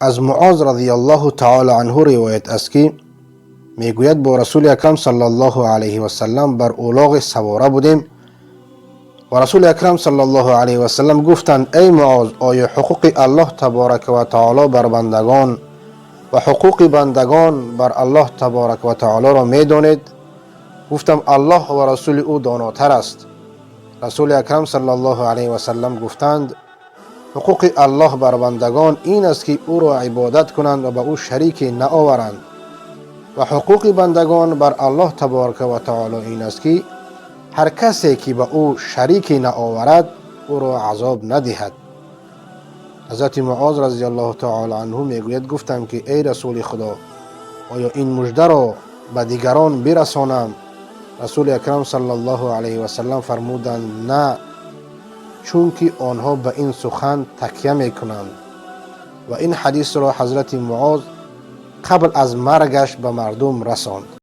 از معاذ رضی الله تعالی عنه روایت است که میگوید با رسول اکرم صلی الله علیه و سلم بر اولاغ سواره بودیم و رسول اکرم صلی الله علیه و سلم گفتند: ای معاذ، آیا حقوق الله تبارک و تعالی بر بندگان و حقوق بندگان بر الله تبارک و تعالی را میدانید؟ گفتم: الله و رسول او داناتر است. رسول اکرم صلی الله علیه و سلم گفتند: حقوق الله بر بندگان این است که او را عبادت کنند و به او شریک نآورند و حقوق بندگان بر الله تبارک و تعالی این است که هر کسی که به او شریک نآورد، او را عذاب ندهد. حضرت معاذ رضی الله تعالی عنه میگوید: گفتم که ای رسول خدا، آیا این مژده را به دیگران برسانم؟ رسول اکرم صلی الله علیه و سلم فرمودند: نه، چون که آنها به این سخن تکیه میکنند. و این حدیث را حضرت معاذ قبل از مرگش به مردم رساند.